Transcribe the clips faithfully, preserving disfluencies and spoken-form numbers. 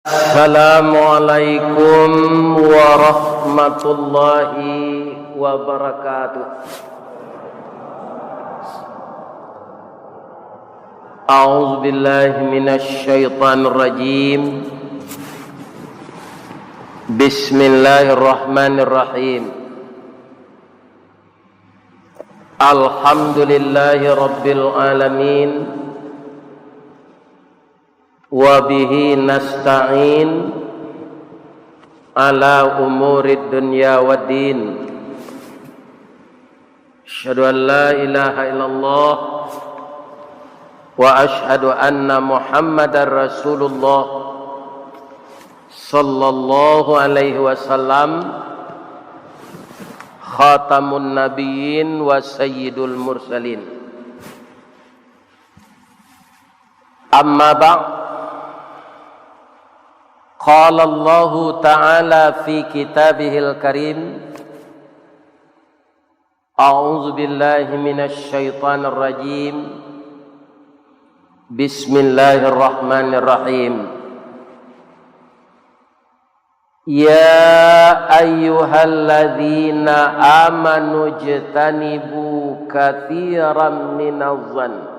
Assalamualaikum warahmatullahi wabarakatuh. A'udzubillahi minasyaitonirrajim. Bismillahirrahmanirrahim. Alhamdulillahi rabbil alamin. Wa bihi nasta'in ala umurid dunya waddin. Asyhadu an la ilaha illallah wa asyhadu anna Muhammadar Rasulullah sallallahu alaihi wasallam, khatamun nabiyyin wa sayyidul mursalin. Amma ba'd. Qala Allahu ta'ala fi kitabihil karim, a'udzu billahi minasy syaithanir rajim. Bismillahirrahmanirrahim. Ya ayyuhalladzina amanu jtanibu katsiran minaz zann.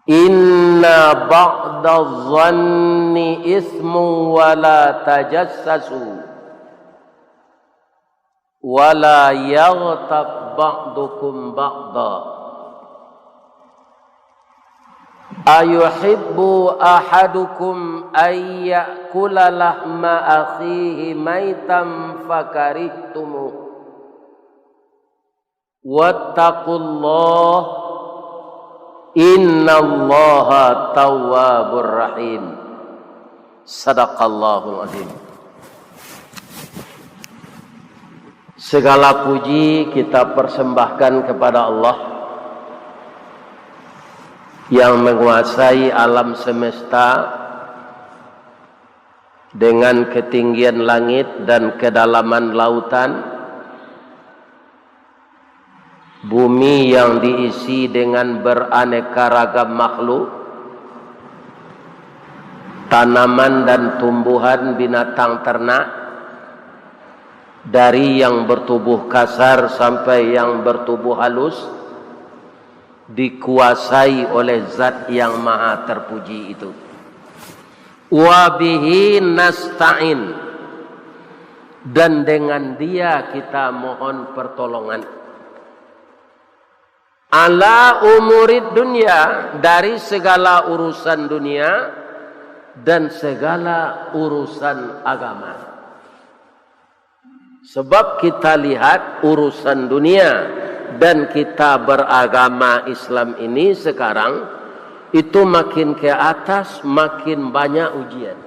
Inna ba'daz zanni ismu wa la tajassasu. Wa la yaghtab ba'dukum ba'da. Ayuhibbu ahadukum ay ya'kula lahma akhihi maitan fakarihtumuh. Wattaqullah, innallaha tawwabur rahim. Sadaqallahul azim. Segala puji kita persembahkan kepada Allah yang menguasai alam semesta dengan ketinggian langit dan kedalaman lautan, bumi yang diisi dengan beraneka ragam makhluk, tanaman dan tumbuhan, binatang ternak, dari yang bertubuh kasar sampai yang bertubuh halus, dikuasai oleh Zat yang Maha Terpuji itu. Wa bihi nasta'in, dan dengan Dia kita mohon pertolongan. Ala umurid dunya, dari segala urusan dunia dan segala urusan agama. Sebab kita lihat urusan dunia dan kita beragama Islam ini sekarang itu makin ke atas, makin banyak ujian.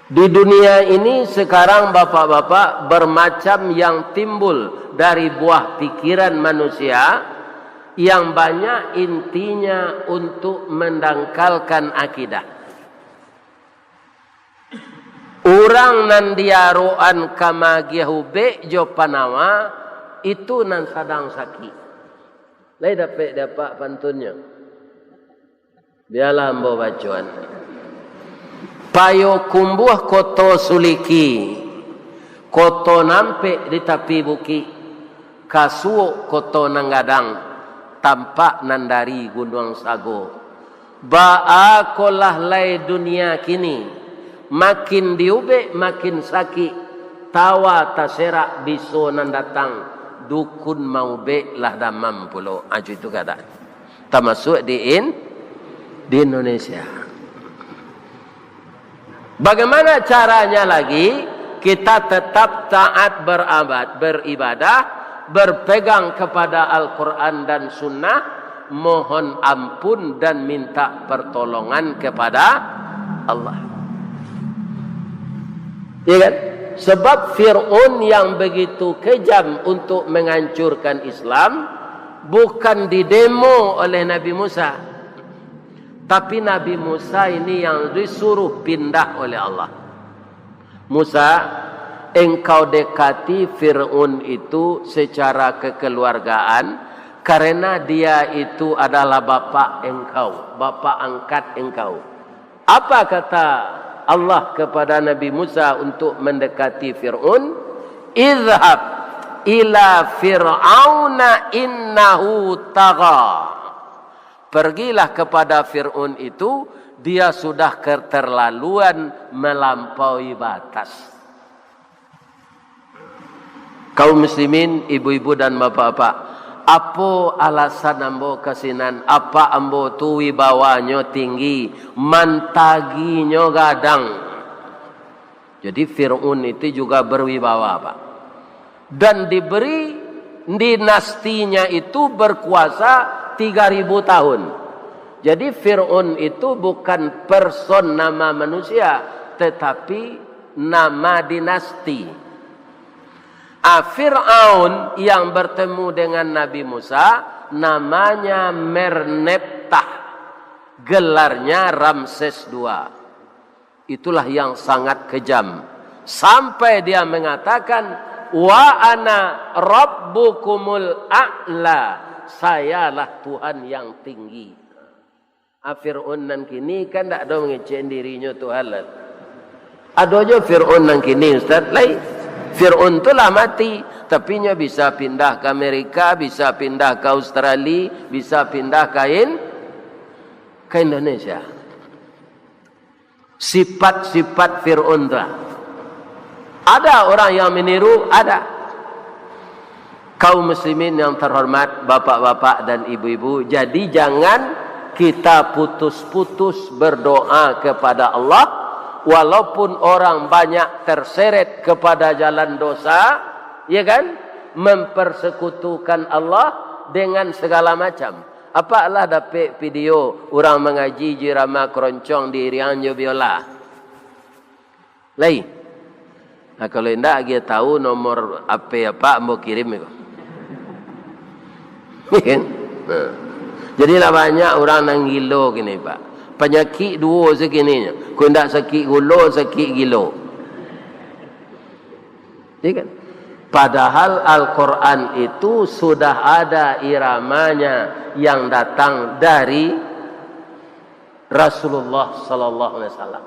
Di dunia ini sekarang, bapak-bapak, bermacam yang timbul dari buah pikiran manusia, yang banyak intinya untuk mendangkalkan akidah. Urang nan diarokan ka magiah ubek jo panawa, itu nan sadang sakik. Lai dapek di apak pantunnyo? Bialah ambo bacoan. Payokumbuah Koto Suliki, koto nampek di tapi bukik, Kasuok Koto Nan Gadang, tampak nan dari Gunuang Sago. Baa kolah lai dunia kini, makin diubek makin sakik, tawa taserak biso nan datang, dukun maubek lah damam pulo. Ajo itu kata. Tamasuak di In-, di Indonesia. Bagaimana caranya lagi kita tetap taat berabad-, beribadah, berpegang kepada Al-Quran dan Sunnah, mohon ampun dan minta pertolongan kepada Allah. Ya kan? Sebab Fir'aun yang begitu kejam untuk menghancurkan Islam, bukan didemo oleh Nabi Musa. Tapi Nabi Musa ini yang disuruh pindah oleh Allah. Musa, engkau dekati Fir'aun itu secara kekeluargaan. karena dia itu adalah bapak engkau, bapak angkat engkau. Apa kata Allah kepada Nabi Musa untuk mendekati Fir'aun? "Izhab ila Fir'auna innahu tagha." Pergilah kepada Fir'aun itu, dia sudah keterlaluan melampaui batas. Kaum muslimin, ibu-ibu dan bapak-bapak, apo alasan ambo ka sinan? Apak ambo tu wibawanyo tinggi, mantaginyo gadang. Jadi Fir'aun itu juga berwibawa, Pak. Dan diberi, dinastinya itu berkuasa tiga ribu tahun. Jadi Fir'aun itu bukan person, nama manusia, tetapi nama dinasti. Ah, Fir'aun yang bertemu dengan Nabi Musa namanya Merneptah, gelarnya Ramses dua. Itulah yang sangat kejam. Sampai dia mengatakan, "Wa ana rabbukumul a'la." Sayalah Tuhan yang tinggi. Ah, Fir'aun nan kini kan ndak ado mangecek dirinyo Tuhan lah. Ado jo Fir'aun nan kini, Ustaz, lai. Fir'aun tu lah mati, tapi nyo bisa pindah ka Amerika, bisa pindah ka Australia, bisa pindah ka In-, ka Indonesia. Sifat-sifat Fir'aun tu lah. Ada orang yang meniru? Ada. Kaum muslimin yang terhormat, bapak-bapak dan ibu-ibu, jadi jangan kita putus-putus berdoa kepada Allah, walaupun orang banyak terseret kepada jalan dosa, ya kan? Mempersekutukan Allah dengan segala macam. Apak lah dapek video urang mangaji jo irama keroncong diiriang jo biola? Lai. Nah, kalau indak, agiah tahu nomor H P apak, ambo kirim iko. Kan? Nah. Jadi lah banyak urang nan gilo kini, Pak. Panyakik duo sakininyo. Kok indak sakik gulo, sakik gilo. Ya kan? Padahal Al-Quran itu sudah ada iramanya yang datang dari Rasulullah sallallahu alaihi wasallam.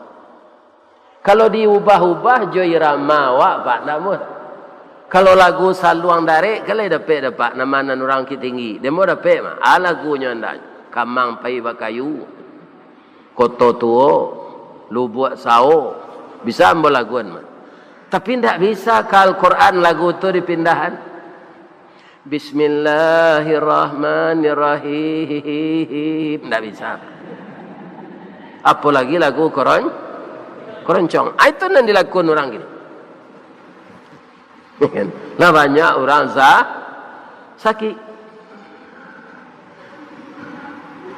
Kalau diubah-ubah jo irama awak, Pak, ndak muah. Kalau lagu Saluang Darek, kan lai dapek dek Apak, nama nan urang Bukittinggi. Demo dapek mah. Ah, lagunyo ndak. Kamang Pai Bakayu. Koto Tuo, Lubuak Sao, bisa ambo laguan mah. Tapi ndak bisa ka Al-Quran lagu tu dipindahan. Bismillahirrahmanirrahim. Ndak bisa. Apolagi lagu koron-, keroncong. Ah, itu nan dilakukan urang kini. Lah banyak urang sa-, sakik.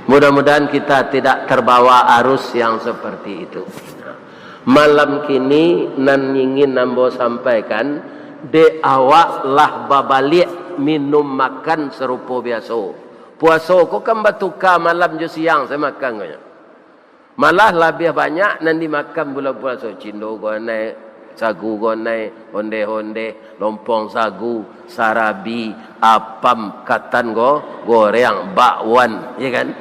Mudah-mudahan kita tidak terbawa arus yang seperti itu. Malam kini nan ingin ambo sampaikan, dek awak lah babaliak minum makan sarupo biaso. Puaso ko kan batuka malam jo siang se makan ko nyo. Malah labiah banyak nan dimakan bulan puaso, cindo gonai, sagu gonai, ondeh-ondeh, lompong sagu, sarabi, apam, katan go-, goreng, bakwan, ya kan?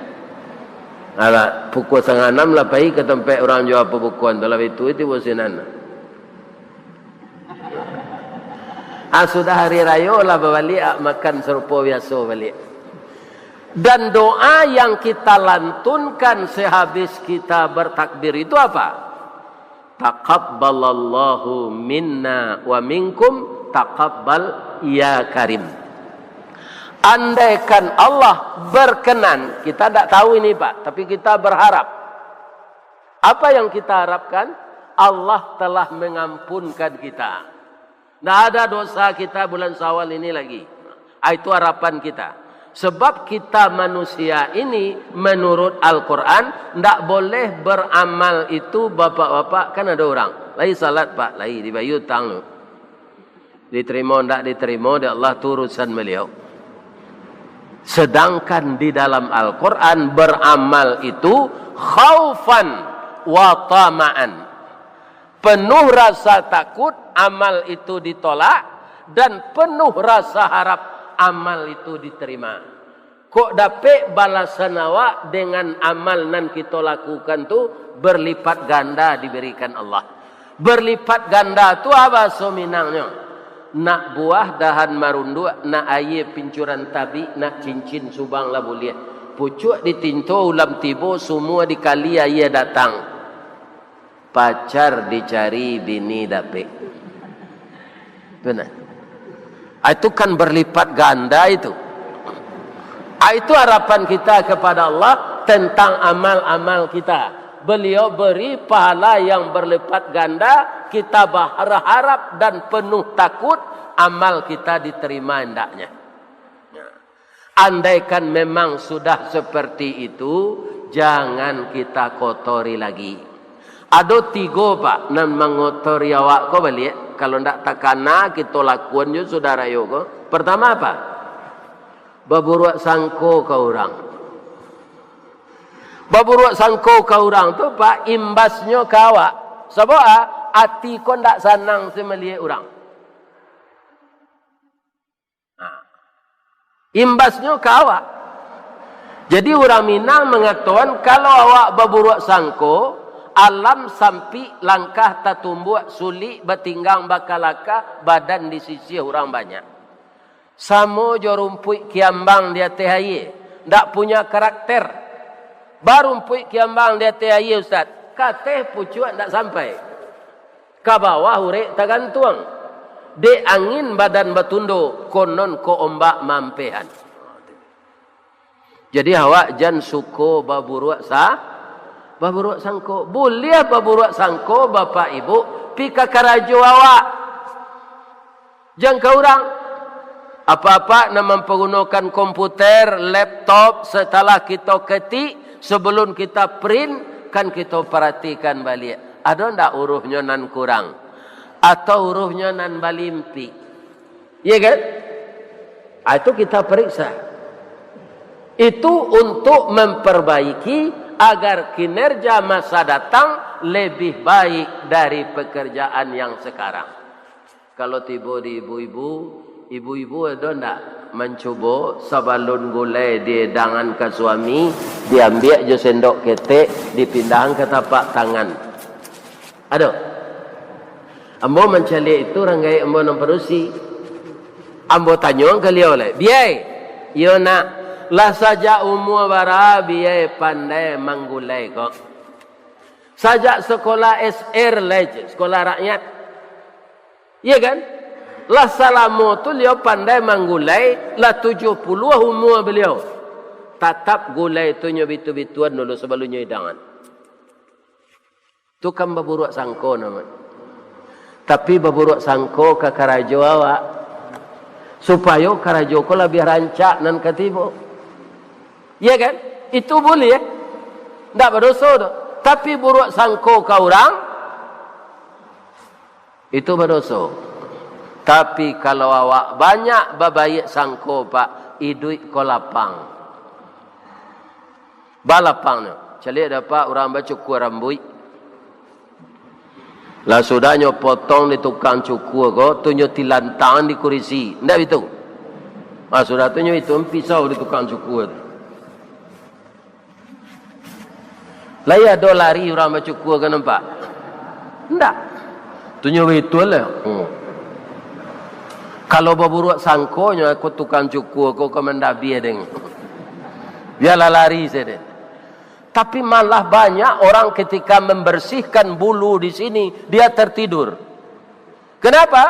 Alah, pukul satangah anam lah pai ka tampek urang jua pabukoan tu, lah itu, itu tibo sinan. Ah, sudah hari rayo lah babaliak, ah, makan sarupo biaso baliak. Dan doa yang kita lantunkan sehabis kita bertakbir itu apa? "Taqabbalallahu minna wa minkum, taqabbal ya karim." Andaikan Allah berkenan, kita ndak tahu ini, Pak, tapi kita berharap. Apa yang kita harapkan? Allah telah mengampunkan kita. Ndak ada dosa kita bulan Syawal ini lagi. Ah, itu harapan kita. Sebab kita manusia ini, menurut Al-Quran, ndak boleh beramal itu, bapak-bapak, kan ada orang, lai salat, Pak, lai dibayar utang tu. Diterima ndak diterima dek Allah, tu urusan beliau. Sedangkan di dalam Al-Quran, beramal itu khaufan wa tama'an. Penuh rasa takut, amal itu ditolak, dan penuh rasa harap, amal itu diterima. Kok dapek balasan awak dengan amal nan kito lakukan tu berlipat ganda diberikan Allah. Berlipat ganda tu apo bahaso Minangnyo? Nak buah dahan marunduak, nak aia pincuran tabik, nak cincin subang lah buliah. Pucuak ditinto ulam tibo, sumua dikali aia datang. Pacar dicari, bini dapek. Tu nah. Ah, itu kan berlipat ganda itu. Ah, itu harapan kita kepada Allah tentang amal-amal kita. Beliau beri pahala yang berlipat ganda, kita berharap dan penuh takut amal kita diterima hendaknya. Andaikan memang sudah seperti itu, jangan kita kotori lagi. Ado tigo, Pak, nan mangotori awak ko baliak. Kalau ndak takana kito lakuan jo sudarayo ko. Pertama apa? Baburuak sangko ka urang. Baburuak sangko ka urang tu, Pak, imbasnyo ka awak. Sabab a, ati ko ndak sanang se maliek urang. Nah, imbasnyo ka awak. Jadi, urang Minang mangatokan, kalau awak baburuak sangko, alam sampik, langkah tatumbuak, sulik batinggang bakalakah, badan disisiah urang banyak. Samo jo rumpuik kiambang di ateh aia, ndak punya karakter. Barumpuik kiambang di ateh aia, Ustaz, ka ateh pucuak ndak sampai. Ka bawah urek tagantuang. Dek angin badan batundo, konon ko ombak maampehan. Jadi awak jan suko baburuak sa-, baburuak sangko. Buliah baburuak sangko, Bapak Ibu, pi ka karajo awak. Jan ka urang. Apak-apak nan mampagunokan komputer, laptop, setelah kito ketik, sebelum kita print, kan kito paratikan baliak. Ado ndak uruhnyo nan kurang? Atau uruhnyo nan balimpik? Iya kan? Ah, itu kita periksa. Itu untuk memperbaiki agar kinerja masa datang lebih baik dari pekerjaan yang sekarang. Kalau tibo di ibu-ibu, ibu-ibu ado ndak mancubo sabalun gulai diedangan ka suami, diambiak jo sendok ketek, dipindahan ka tapak tangan? Ado. Ambo mancaliak itu urang gaek ambo nan padusi. Ambo tanyo ka liau lai, "Biai, iyo nak, lah sajak umua bara Biai pandai manggulai ko?" "Sajak sekolah S R lai, sekolah rakyat." Iya kan? Lah salamo tu liau pandai manggulai, lah tujuah puluah umua baliau. Tatap gulai tu nyo bitu-bituan dulu sabalun nyo idangan. Tu kan baburuak sangko namonyo. Tapi baburuak sangko ka karajo awak, supayo karajo ko labiah rancak nan ka tibo. Iya kan? Itu buliah. Ndak badoso tu. Tapi buruak sangko ka urang, itu badoso. Tapi kalau awak banyak babaiak sangko, Pak, iduik ko lapang. Balapangnyo. Caliak dapek urang bacukua rambuik. Lah sudahnyo potong di tukang cukua ko, tu nyo tilantang di kurisi. Ndak bitu? Ah, sudah tu nyo itu pisau di tukang cukua tu. Lai ado lari urang bacukua ka nampak? Ndak. Tu nyo bitu lah. Hmm. Kalau baburuak sangko nyo, ko tukang cukua ko ka mandabia deng. Bialah lari sajo. Tapi malah banyak orang ketika membersihkan bulu di sini, dia tertidur. Kenapa?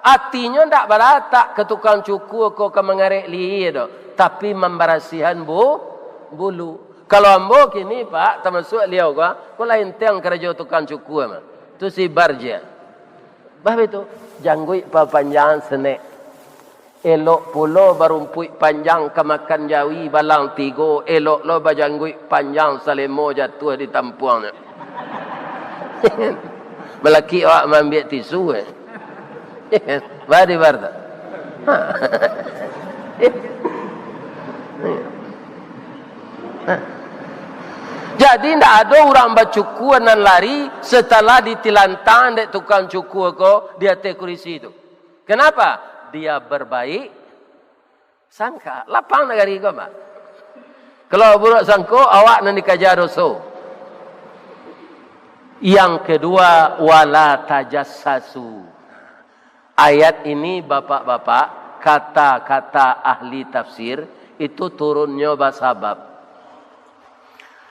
Atinyo ndak balatak ka tukang cukua ko ka mangarek lihia doh, tapi mambarasiahan bu-, bulu. Kalau ambo kini, Pak, tamasuak liau ko, ko lah inteng karajo tukang cukua mah. Tu si Barja. Bah itu, jangguik papanjang senek. Elok pulo barumpuik panjang ka makan jawi balang tigo, elok lo bajangguik panjang salemo jatuah di tampuangnyo. Malaki awak maambiak tisu, eh. Badi bar tu. Ha. Jadi, ndak ado urang bacukua nan lari setelah ditilantang dek tukang cukua ko di ateh kurisi tu. Kenapa? Dia berbaik Sangka, lapang nagari ko, Pak. Kalau buruak sangko, awak nan dikaja doso. Yang kedua, wala tajassasu. Ayat ini, bapak-bapak, kata-kata ahli tafsir, itu turunnyo basabab.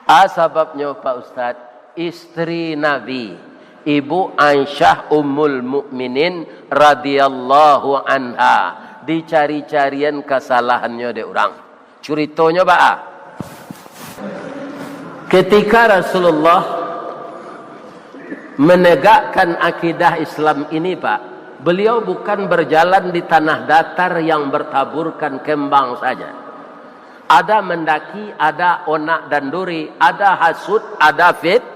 A sababnyo, Pak Ustaz, istri Nabi, Ibu Aisyah Ummul Mukminin radhiyallahu anha, dicari-carian kasalahannyo dek urang. Curitonyo baa? Ketika Rasulullah menegakkan akidah Islam ini, Pak, beliau bukan berjalan di tanah datar yang bertaburkan kembang saja. Ada mendaki, ada onak dan duri, ada hasut, ada fit-,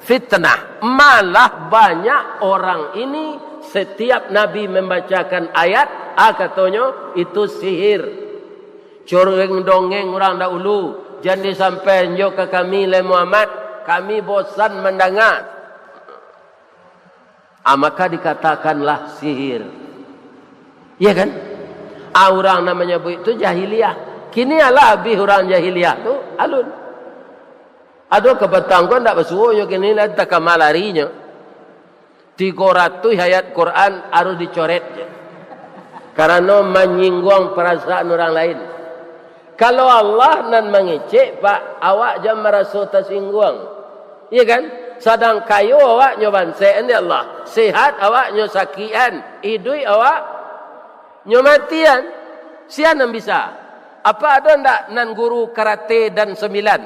fitnah. Malah banyak orang ini, setiap Nabi membacakan ayat, ah, katonyo, itu sihir. Cureng dongeng urang dahulu, jan disampaian jo ka kami, lai Muhammad, kami bosan mandanga. Ah, maka dikatakanlah sihir. Iya kan? Ah, urang nan manyabuik tu jahiliah. Kini alah abih urang jahiliah tu alun. Ado kapatang ko ndak basuo nyo kini, lah takama larinyo. Tigo ratuih ayat Quran harus dicoret je. Karano manyingguang parasaan urang lain. Kalau Allah nan mangecek, Pak, awak jan maraso tasingguang. Iya kan? Sadang kayo awak nyo bansek dek Allah. Sehat awak nyo sakikan. Iduik awak nyo matian. Sia nan bisa. Apa ado ndak nan guru karate dan sambilan?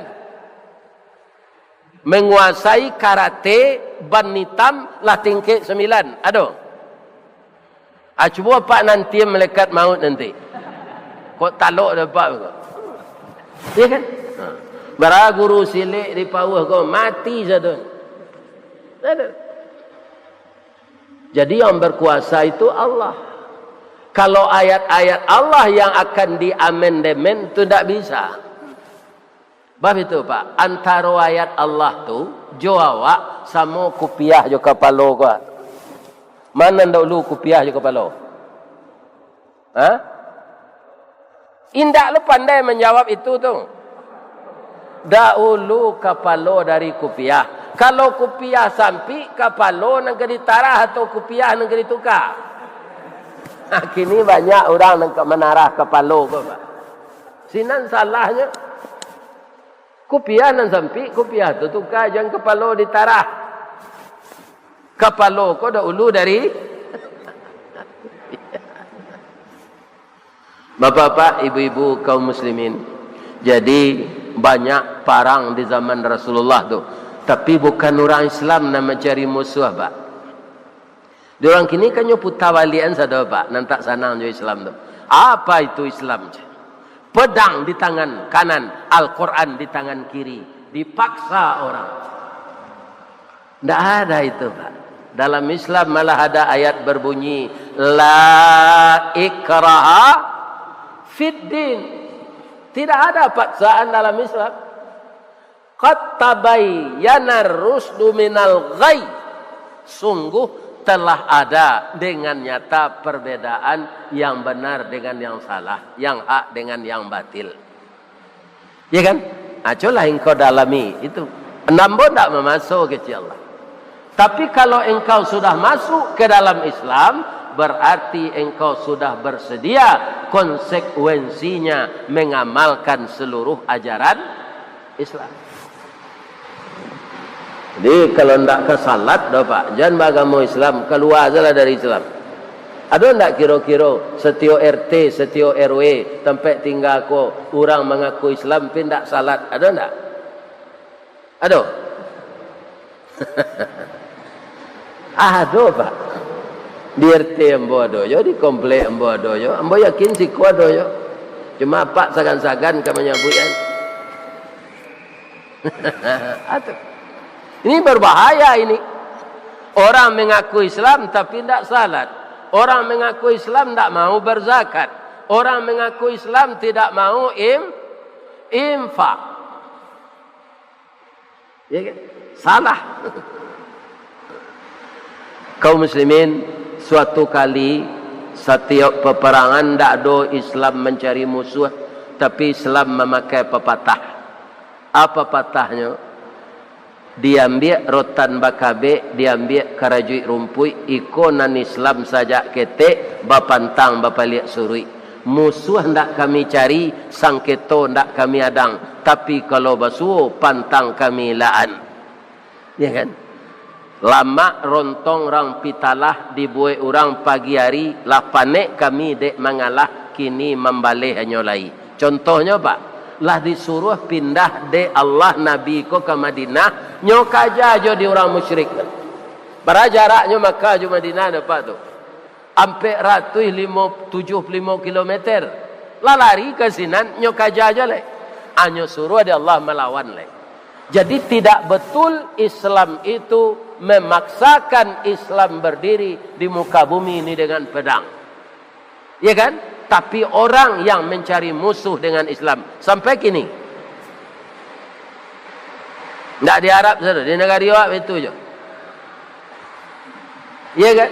Manguasai karate ban itam lah tingkek sambilan. Ado? Ah, cubo apak nanti malaikat maut nanti. Kok talok dek apak ko. Iya kan? Ha. Bara guru silek di pauah ko, mati sado. Ado. Jadi yang berkuasa itu Allah. Kalau ayat-ayat Allah yang akan diamandemen tu ndak bisa. Bab itu, Pak, antaro ayat Allah tu jo awak samo kupiah jo kapalo ko. Mano nan dahulu, kupiah jo kapalo? Ha? Indak lo pandai manjawab itu tu. Dahulu kapalo dari kupiah. Kalau kupiah sampik, kapalo nan ka ditarah atau kupiah nan ka dituka? Kini banyak urang nan ka manarah kapalo ko, Pak. Sinan salahnyo. Kupiah nan sampik, kupiah tu tuka, jan kapalo ditarah. Kapalo ko dahulu dari. Bapak-bapak, ibu-ibu, kaum muslimin. Jadi, banyak parang di zaman Rasulullah tu. Tapi bukan urang Islam nan mancari musuah, Pak. Di urang kini kan nyo puta baliakan sado, Pak, nan tak sanang jo Islam tu. Apa itu Islam? Pedang di tangan kanan, Al-Quran di tangan kiri. Dipaksa orang. Ndak ada itu, Pak. Dalam Islam malah ada ayat berbunyi, "La ikraha fid din." Tidak ada paksaan dalam Islam. "Qad tabayyana rusdu minal ghayy." Sungguh telah ada dengan nyata perbedaan yang benar dengan yang salah, yang hak dengan yang batil. Ya kan? Acolah engkau dalami itu. Ambo ndak mamaso, kecek Allah. Tapi kalau engkau sudah masuk ke dalam Islam, berarti engkau sudah bersedia konsekuensinya mengamalkan seluruh ajaran Islam. Jadi, kalau ndak ka salat doh, Pak, jan baagamo Islam, kalua sajolah dari Islam. Ado ndak kiro-kiro satiok R T, satiok R W, tampek tingga ko, urang mangaku Islam, tapi ndak salat? Ado ndak? Ado? Ado, Pak. Di R T ambo ado jo, di komplek ambo ado jo. Ambo yakin siko ado jo. Cuma apak sagan-sagan ka manyabuik, kan. Ado. Ini berbahaya ini. Orang mengaku Islam tapi ndak salat. Orang mengaku Islam ndak mau berzakat. Orang mengaku Islam tidak mau im-, infak. Ya kan? Salah. Kaum muslimin, suatu kali Satiok paparangan ndak ado Islam mancari musuah, tapi Islam mamakai papatah. Apa patahnyo? Diambiak rotan bakabek, diambiak karajuik rumpuik, iko nan Islam sajak ketek, bapantang bapaliak suruik. Musuah ndak kami cari, sangketo ndak kami adang, tapi kalau basuo, pantang kami laan. Ya kan? Lamak rontong rang pitalah dibuek urang pagi ari, lah panek kami dek mangalah, kini mambaleh hanyo lai. Contohnyo, Pak, lah disuruah pindah dek Allah Nabi ko ka Madinah, nyo kaja jo di urang musyrik. Bara jaraknyo Makkah jo Madinah, Pak, tu? Ampek ratuih limo, tujuah puluah limo kilometer. Lah lari ka sinan, nyo kaja jo lai. Hanyo suruah dek Allah malawan lai. Jadi, tidak betul Islam itu memaksakan Islam berdiri di muka bumi ini dengan pedang. Ya kan? Tapi orang yang mencari musuh dengan Islam sampai kini. Ndak di Arab sana, di nagari awak itu jo. Iya kan?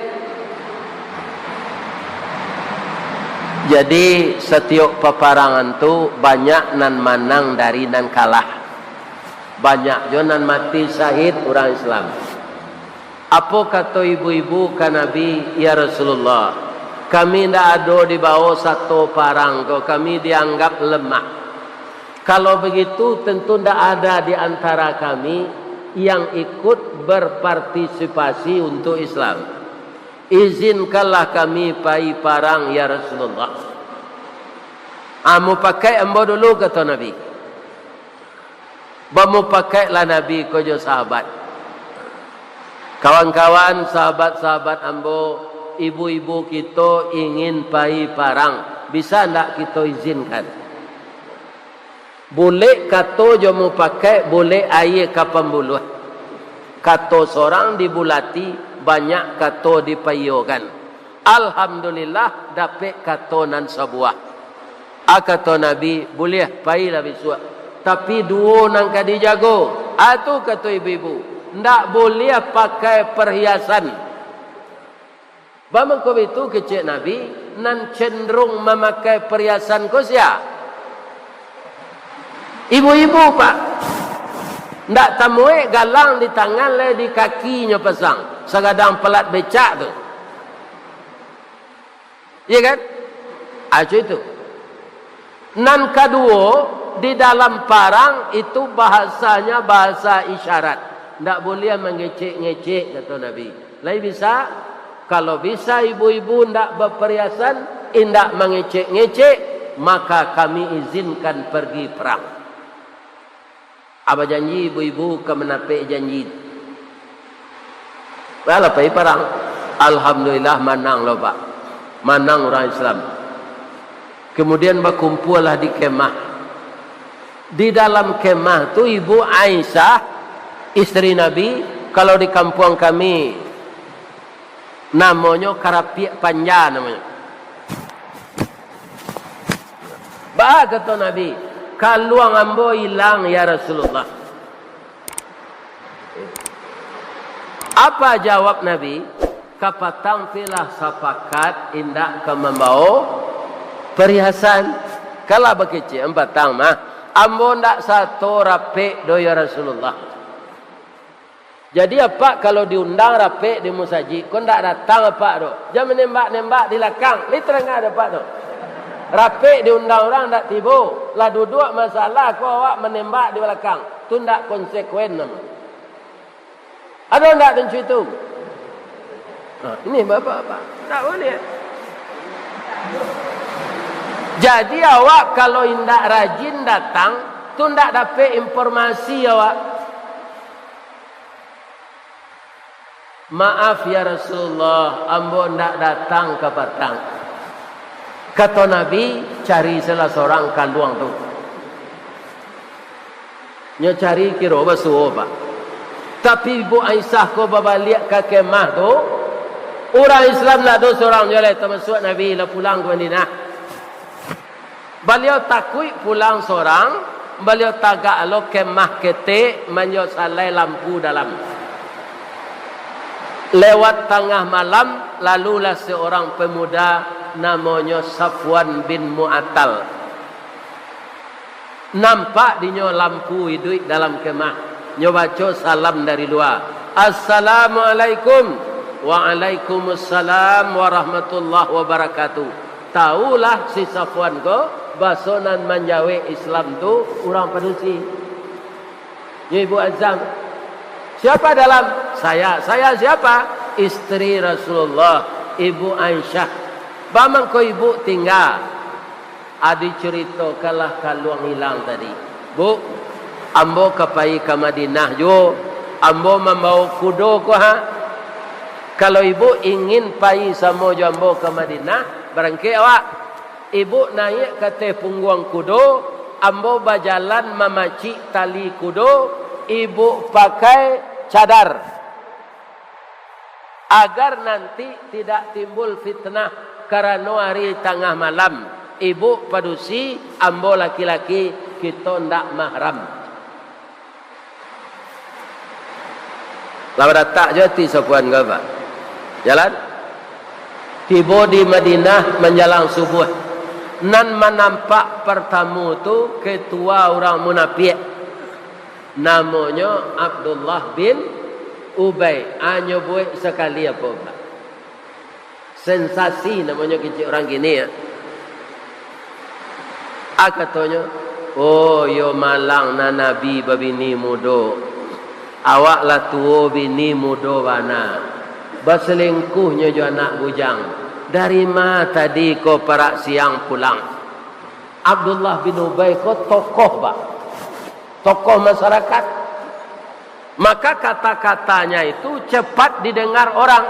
Jadi, satiok paparangan tu banyak nan manang dari nan kalah. Banyak jo nan mati syahid urang Islam. Apo kato ibu-ibu ka Nabi, "Ya Rasulullah, kami ndak ado dibawo sato parang ko, kami dianggap lemah. Kalau begitu, tentu ndak ada di antara kami yang ikut berpartisipasi untuk Islam. Izinkanlah kami pai parang, ya Rasulullah." "Ah, mupakaik ambo dulu," kato Nabi. Bamupakaiklah Nabi ko jo sahabat. "Kawan-kawan, sahabat-sahabat ambo, ibu-ibu kito ingin pai parang, bisa ndak kito izinkan?" "Bulek kato jo mupakaik, bulek aia ka pambuluah. Kato sorang dibulati, banyak kato dipaiyokan. Alhamdulillah, dapek kato nan sabuah." A kato Nabi, "Buliah, pailah bisuak. Tapi duo nan ka dijago." A tu kato ibu-ibu, "Ndak buliah pakai perhiasan." "Baa mangko baitu?" kecek Nabi, "Nan cenderung mamakai perhiasan ko sia?" "Ibu-ibu, Pak. Ndak tamuek galang di tangan, lai di kaki nyo pasang, sagadang palat becak tu." Iya kan? Aco itu. Nan kaduo, di dalam parang itu bahasanya bahasa isyarat. Ndak buliah mangecek-ngecek, kato Nabi. Lai bisa? Kalau bisa ibu-ibu ndak bapariasan, indak mangecek-ngecek, maka kami izinkan pergi perang. A bajanji ibu-ibu ka manapek janji. Lah pai parang. Alhamdulillah, manang lo, Pak. Manang urang Islam. Kemudian bakumpualah di kemah. Di dalam kemah tu Ibu Aisyah, isteri Nabi, kalau di kampuang kami namonyo karapiak panja namonyo. "Baa," kato Nabi, "kaluang ambo ilang, ya Rasulullah." Apa jawab Nabi? "Kapatang pilah sapakat indak ka mambawo pariasan." Kalah bakecek, "Patang mah, ambo ndak sato rapek doh, ya Rasulullah." Jadi, apak kalau diundang rapek di musajik ko, ndak datang apak tu. Jan manembak-nembak di lakang. Lai tarangah dek apak tu. Rapek diundang urang ndak tibo. Lah duduak masalah ko awak manembak di balakang. Tu ndak konsekuen namo. Ado ndak tuncu itu? Nah, ini bapak-bapak. Ndak buliah. Jadi, awak kalau indak rajin datang, tu ndak dapek informasi awak. "Maaf ya Rasulullah, ambo ndak datang kapatang." Kato Nabi, "Cari salah sorang kaluang tu." Nyo cari kiro basuo, Pak. Tapi Ibu Aisyah ko babaliak ka kemah tu, urang Islam ndak ado sorang juo lai, tamasuak Nabi lah pulang ka Madinah. Baliau takuik pulang sorang, baliau tagak lo kemah ketek, manjo salai lampu dalam. Lewat tangah malam, Lalulah seorang pemuda namonyo Safwan bin Mu'attal. Nampak dinyo lampu iduik dalam kemah. Nyo baco salam dari lua. "Assalamualaikum." "Waalaikumsalam warahmatullahi wabarakatuh." Taulah si Safwan ko, baso nan manjawek Islam tu urang padusi. Yo, Ibu Azam. "Siapa dalam?" "Saya." "Saya siapa?" "Isteri Rasulullah, Ibu Aisyah." "Ba mangko Ibu tingga?" Adi curitokanlah kaluang ilang tadi. "Bu, ambo ka pai ka Madinah juo. Ambo mambawo kudo ko ha. Kalau Ibu ingin pai samo jo ambo ka Madinah, barangkek awak." Ibu naiak ka ateh pungguang kudo, ambo bajalan mamacik tali kudo, ibu pakai cadar, agar nanti tidak timbul fitnah karano ari tangah malam. Ibu padusi, ambo laki-laki, kito ndak mahram. Lah baratak jo ati Safwan ko, Pak. Jalan. Tibo di Madinah manjalang subuah. Nan manampak partamo tu ketua urang munapiak. Namonyo Abdullah bin Ubay. Anyo buek sakali apo, Pak? Sensasi namonyo kecek urang kini, ya. A katonyo, "Oh, iyo malang nan Nabi babini mudo. Awak lah tuo, bini mudo bana. Baselingkuhnyo jo anak bujang. Dari ma tadi ko parak siang pulang?" Abdullah bin Ubay ko tokoh, Pak. Tokoh masyarakat. Maka kata-katanya itu cepat didengar orang.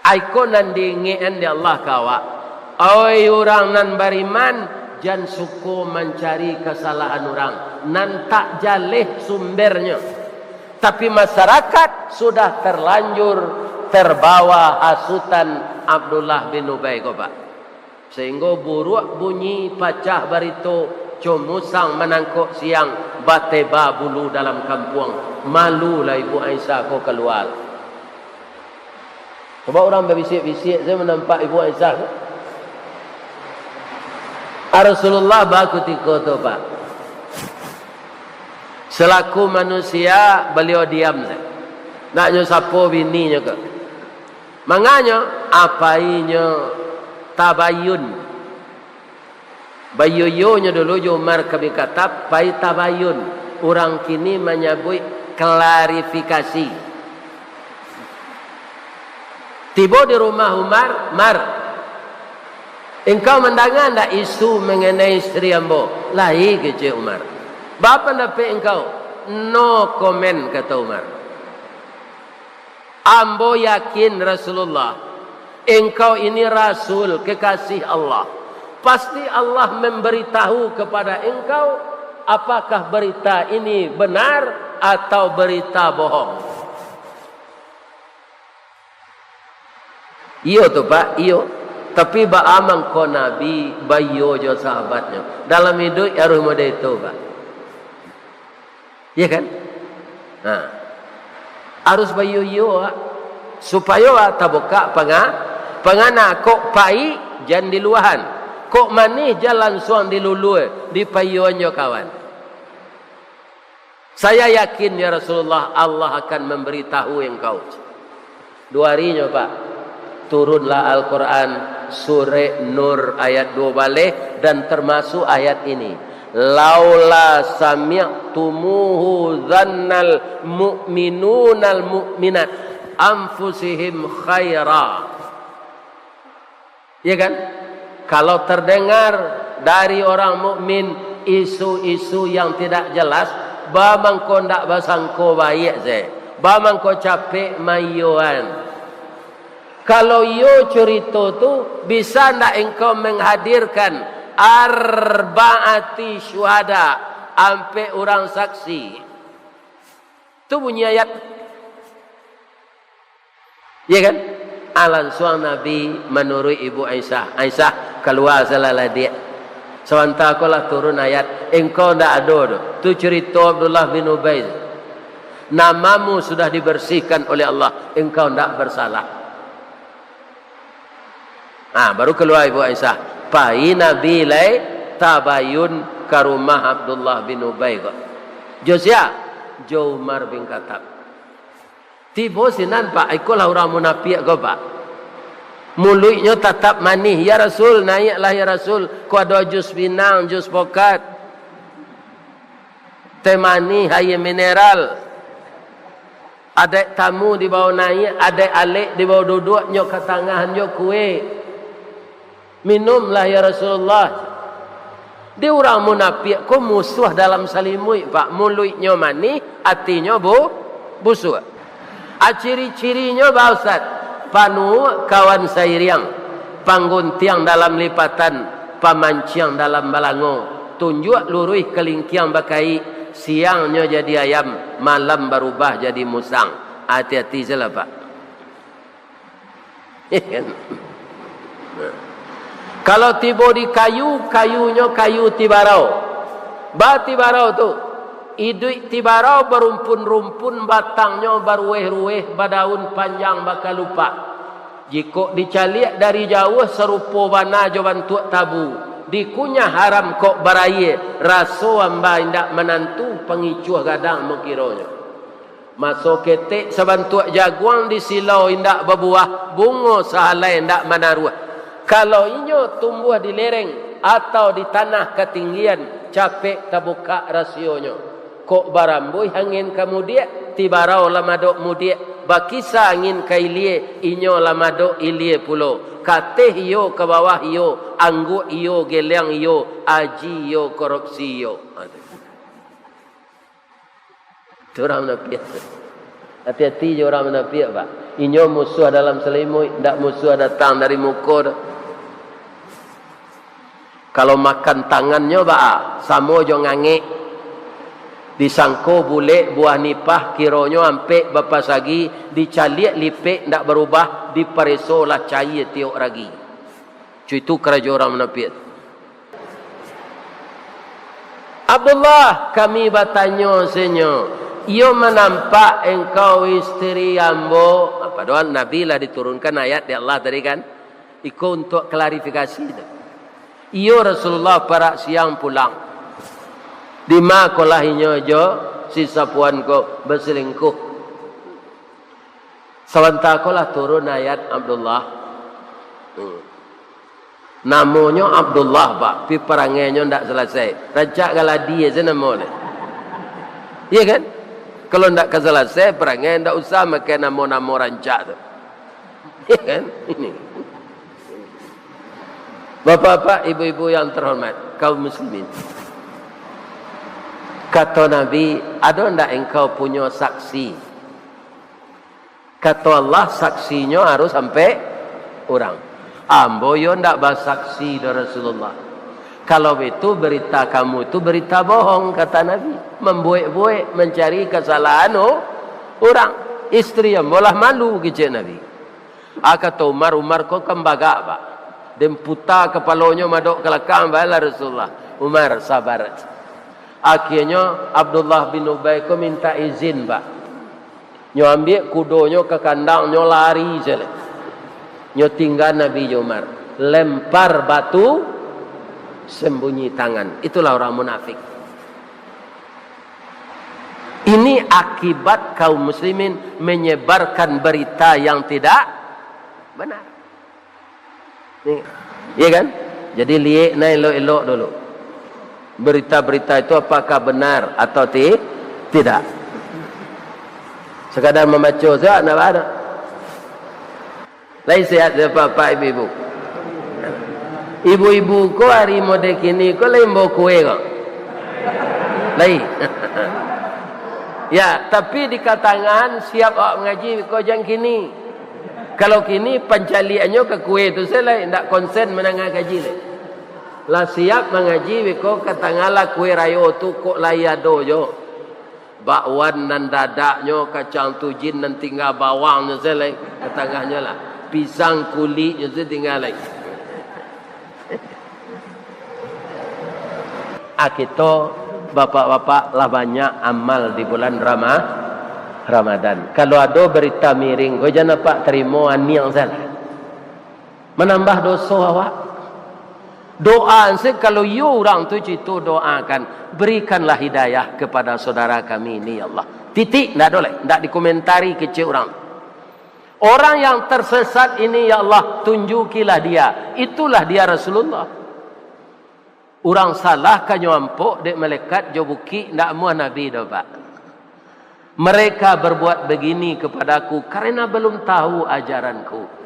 Aiko nan diingekan di Allah ka awak, "Oi urang nan bariman, jan suko mancari kasalahan urang, nan tak jaleh sumbernyo." Tapi masyarakat sudah terlanjur terbawa hasutan Abdullah bin Ubay ko, Pak. Sahinggo buruak bunyi, pacah barito, co musang manangkok siang, bateba bulu dalam kampuang. Malulah Ibu Aisyah ko kalua. Cubo urang babisiak-bisiak sajo manampak Ibu Aisyah ko. A Rasulullah ba kutiko tu, Pak. Selaku manusia, baliau diam sajo. Ndak nyo sapo bininyo ko. Manganyo, a painyo tabayun. Bayoyonyo dulu jo Umar ka Bikatap, pai tabayun. Urang kini manyabuik klarifikasi. Tibo di rumah Umar, "Mar, engkau mandanga ndak isu manganai isteri ambo?" "Lai," kecek Umar. "Ba pandapek engkau?" "No comment," kato Umar. "Ambo yakin, Rasulullah, engkau ini Rasul kekasih Allah. Pasti Allah memberitahu kepada engkau, apakah berita ini benar atau berita bohong." Iyo tu, Pak, iyo. Tapi baa mangko Nabi baiyo jo sahabatnyo? Dalam iduik harus model itu, Pak. Iya kan? Nah, harus baiyo-iyo, Pak. Supayo, Pak, tabukak panga-, pangana. Kok paik, jan diluahan. Kok manih, jan lansuang dilulua, dipaiyoan jo kawan. "Saya yakin, ya Rasulullah, Allah akan memberitahu engkau." Duo harinyo, Pak, turunlah Al-Quran, Surek Nur ayat duo baleh, dan termasuk ayat ini, "Laula sami'tumuhu zannal mu'minunal mu'minat anfusihim khaira." Ya kan? Kalau terdengar dari orang mukmin isu-isu yang tidak jelas, ba mangko ndak basangko baiak se, ba mangko capek maiyoan. Kalau iyo curito tu, bisa ndak engkau menghadirkan arbaati syuhada, ampek urang saksi? Tu bunyi ayat. Ya kan? Ah, lansuang Nabi manuruik Ibu Aisyah. "Aisyah, kalua salah ladiak. Sabanta ko lah turun ayat. Engkau ndak ado doh. Tu curito Abdullah bin Ubay. Namamu sudah dibersihkan oleh Allah. Engkau ndak bersalah." Ha, baru kalua Ibu Aisyah. Pai Nabi lai tabayun ka rumah Abdullah bin Ubay ko. Jo sia? Jo Umar bin Khattab. Tibo sinan, Pak, ikolah urang munapiak ko, Pak. Muluiknyo tatap manih, "Ya Rasul, naiaklah ya Rasul, ko ado jus pinang, jus pokat, teh manih, aia mineral." Adaik tamu dibao naiak, adaik alek dibao duduak, nyo ka tangahan jo kue. "Minumlah, ya Rasulullah." Di urang munapiak ko musuah dalam salimuik, Pak. Muluiknyo manih, atinyo bu-, busuak. A, ciri-cirinyo, Pak Ustaz, panuak kawan sairiang, pangguntiang dalam lipatan, pamanciang dalam balango, tunjuak luruih kalingkiang bakaik, siangnyo jadi ayam, malam barubah jadi musang. Ati-ati sajolah, Pak. Kalau tibo di kayu, kayunyo kayu tibarau. Ba tibarau tu, iduik tibarau barumpun-rumpun, batangnyo baruweh-ruweh, badaun panjang bakalupak. Jikok dicaliak dari jauah, sarupo bana jo bantuak tabu. Dikunyah haram kok baraia, raso amba indak manantu, pangicuah gadang mokironyo. Maso ketek sabantuak jaguang, disilau indak babuah, bungo sahalai indak manaruah. Kalau inyo tumbuah di lereng atau di tanah katinggian, capek tabukak rasionyo. Kok barambuih angin ka mudiak, tibarau lah madok mudiak, bakisa angin ka ilia, inyo lah madok ilia pulo. Kateh iyo, ka bawah iyo, angguak iyo, geliang iyo, aji iyo, korupsi iyo. Ha, tu. Tu urang munapiak tu. Ati-ati jo urang munapiak, Pak. Inyo musuah dalam salimuik, ndak musuah datang dari muko tu. Kalau makan tangannyo, baa, samo jo ngangek. Disangko bulek buah nipah, kironyo ampek bapasagi, dicaliak lipek ndak barubah, dipareso lah caia tiok ragi. Cu, itu karajo urang munapiak. "Abdullah, kami batanyo, Senyo, iyo manampak engkau isteri ambo?" Nah, padahal Nabi lah diturunkan ayat di Allah tadi kan, iko untuak klarifikasi tu. "Iyo, Rasulullah, parak siang pulang. Dima kolah inyo jo si Safwan ko baselingkuh?" Sabanta ko lah turun ayat Abdullah. Hmm. Namonyo Abdullah, Pak, tapi parangainyo ndak salasai. Rancak galadi se namo nyo. Iya kan? Kalau ndak ka salasai parangai, ndak usah makai namo-namo rancak tu. Iya kan? Ini. Bapak-bapak, ibu-ibu yang terhormat, kaum muslimin. Kato Nabi, "Ado ndak engkau punyo saksi?" Kato Allah, "Saksinyo harus ampek urang." "Ambo yo ndak basaksi doh, Rasulullah." "Kalau baitu, berita kamu tu berita bohong," kata Nabi. "Mambuek-buek, mancari kasalahan o-, urang." "Isteri ambo lah malu," kecek Nabi. Ah, kato Umar, Umar ko kan bagak, Pak. Den puta kapalonyo madok ka lakang, balah Rasulullah. "Umar, sabar." Akhianyo, Abdullah bin Ubay ko mintak izin, Pak. Nyo ambiak kudonyo ka kandang, nyo lari se lai. Nyo tingga Nabi jo Umar. Lempar batu, sembunyi tangan. Itulah orang munafik. Ini akibat kaum muslimin menyebarkan berita yang tidak benar. Ni, iya kan? Jadi liek nah elok-elok dulu. Berita-berita itu apakah benar atau ti-, tidak. Sekadar mambaco saja ndak ada. Lai sehat bapak-bapak, ibu-ibu? Ibu-ibu ko ari model kini ko lai bao kue ko? Lai. Ya, tapi di katangahan siap awak mangaji ko jan kini. Kalau kini pancaliaknyo ka kue tu se lai, ndak konsen mandanga kaji lai. Lah siap mangaji beko ka tangah lah kue rayo tu kok lai ado jo. Bakwan nan dadaknyo, kacang tujin nan tingga bawangnyo se lai, ka tangahnyo lah. Pisang kuliknyo se tingga lai. Ah, kito bapak-bapak lah banyak amal di bulan Rama-, Ramadan. Kalau ado berita miring, ko jan apak tarimo, aniang salah. Manambah doso awak. Doa se, kalau iyo urang tu cito doakan, "Berikanlah hidayah kepada saudara kami ini, ya Allah." Titik, ndak ado lai, ndak dikomentari kecek urang. Orang yang tersesat ini, ya Allah, tunjukilah dia. Itulah dia Rasulullah. Urang salah ka nyo ampok dek malaikat jo bukik, ndak amuah Nabi doh, Pak. "Mereka berbuat begini kepadaku karena belum tahu ajaranku."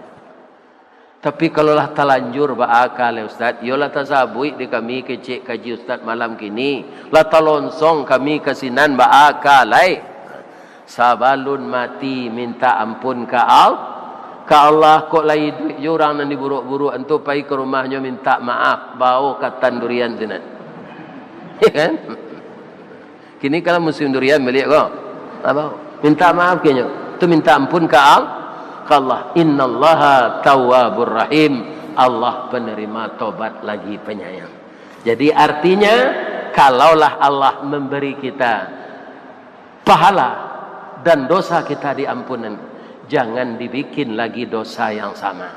Tapi kalau lah talanjur baa ka lai, Ustaz, iyo lah tasabuik di kami kecek kaji Ustaz malam kini, lah talonsong kami ka sinan, baa ka lai. Sabalun mati minta ampun ka Al-, ka Allah, kok lai iduik jo urang nan diburuak-buruak tu, pai ka rumahnyo minta maaf, bao katan durian sinan. Ya kan? Kini kalau musim durian baliak ko. Apo? Minta maaf kenyo. Tu minta ampun ka Al-, ka Allah. "Innallaha tawwabur rahim." Allah penerima tobat lagi penyayang. Jadi artinya, kalaulah Allah memberi kita pahala dan dosa kita diampunan, jangan dibikin lagi dosa yang sama.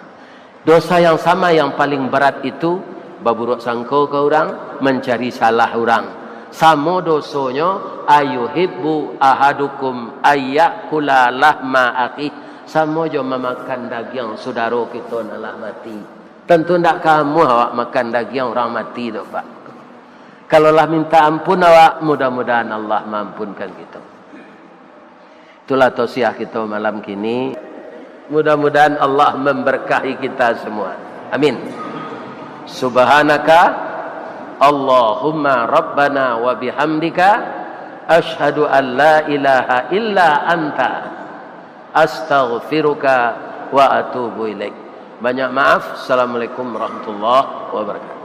Dosa yang sama yang paling berat itu, baburuak sangko ka urang, mancari salah urang. Samo dosonyo, "Ayuhibbu ahadukum ayyakula lahma akhih." Samo jo mamakan dagiang sudaro kito nan lah mati. Tantu ndak ka amuah awak makan dagiang urang mati tu, Pak. Kalau lah minta ampun awak, mudah-mudahan Allah maampunkan kito. Itulah tausiah kito malam kini. Mudah-mudahan Allah memberkahi kita semua. Amin. Subhanaka Allahumma Rabbana wa bihamdika, asyhadu an la ilaha illa anta, astaghfiruka wa atubu ilaik. Banyak maaf. Assalamualaikum warahmatullahi wabarakatuh.